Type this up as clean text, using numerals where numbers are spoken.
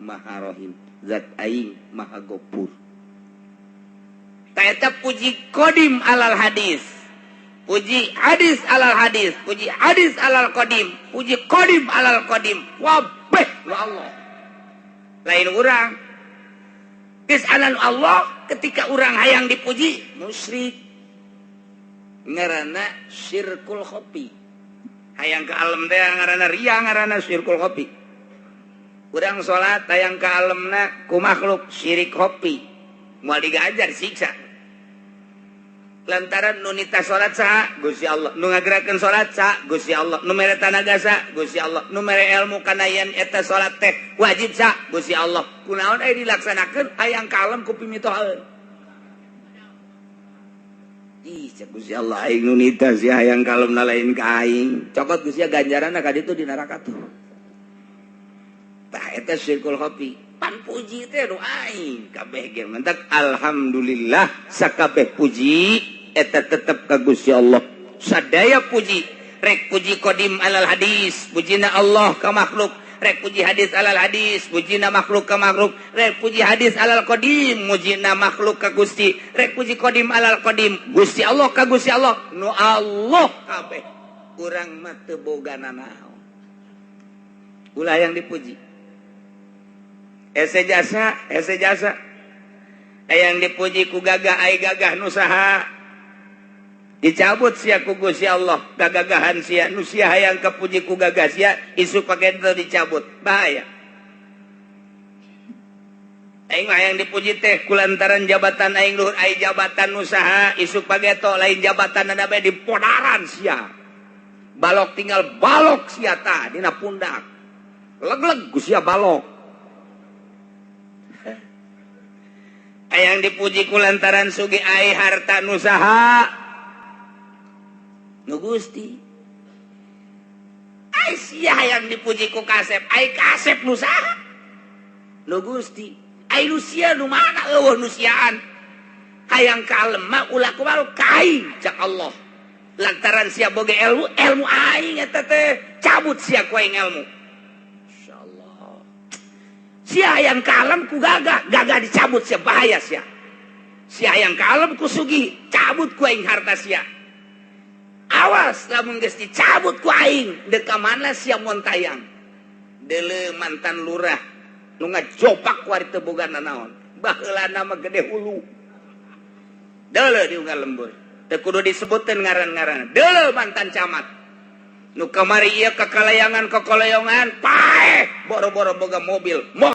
Maha Rahim, zat aing Maha Gopur. Ta eta puji kodim alal hadis, puji hadis alal hadis, puji hadis alal kodim, puji kodim alal kodim, wabeh wa Allah. Lain urang. Geus anan Allah ketika urang hayang dipuji musyrik. Ngaranna syirkul khofi. Hayang ka alam teh ngaranna ria, ngaranna syirkul khofi. Urang salat hayang ka alamna ku makhluk syirik khofi. Moal digajar siksa. Lantaran nu nita salat saha? Gusti Allah. Nu ngagerakeun salat saha? Gusti Allah. Nu mere tanaga saha? Gusti Allah. Nu mere ilmu kana yen eta salat teh wajib saha? Gusti Allah. Kunaon aya dilaksanakeun hayang ka alam ku pimitohaeun. Ih, cek Gusti Allah aing nu nita sia hayang ka alamna lain ka aing. Cokot Gusti ganjaranna ka ditu di neraka tuh. Tah eta syirkul khofi. Pan puji teh nu aing kabeh ge mentak alhamdulillah sakabeh puji eta tetep ka Gusti Allah. Sadaya puji, rek puji kodim alal hadis, pujina Allah ka makhluk, rek puji hadis alal hadis, pujina makhluk ka makhluk, rek puji hadis alal kodim, mujina makhluk ka Gusti, rek puji kodim alal kodim, Gusti Allah ka Gusti Allah, nu Allah kabeh. Urang mah teu boga nanaon. Ulah yang dipuji. Ese jasa, ese jasa. Yang dipuji ku gagah ai gagah nu saha? Dicabut sia ku Gusti Allah, gagagahan sia nu sia hayang kapuji ku gagah sia, isuk pake teu dicabut. Bahaya. Aing mah hayang dipuji teh kulantaran jabatan aing luhur, ai jabatan nu saha, isuk pageto lain jabatan ada bae dipodaran sia. Balok tinggal balok sia tah dina pundak. Leg-leg ku sia balok. Hayang dipuji ku lantaran sugi ai harta nu saha? Nu Gusti. Ai sia hayang dipuji ku kasep, ai kasep nu saha? Nu Gusti. Ai nu sia nu mana eueuh nu siaan? Hayang kalem mah ulah kumaha ka aing cak Allah. Lantaran sia boga ilmu, ilmu aing eta teh cabut sia ku aing ilmu. Insyaallah. Sia hayang kalem ku gagah, gagah dicabut sia bahaya sia. Sia hayang kalem ku sugih, cabut ku aing harta sia. Awas lamun geus dicabut ku aing, deuk ka mana sia montayang. Deuleu mantan lurah nu ngajopak ku ari teu boga nanaon. Baheulana mah gede hulu. Deuleu di unggal lembur. Teu kudu disebutkeun ngaran-ngaran. Deuleu mantan camat. Nu kamari ieu kakalayangan kakalayangan paeh boro-boro boga mobil.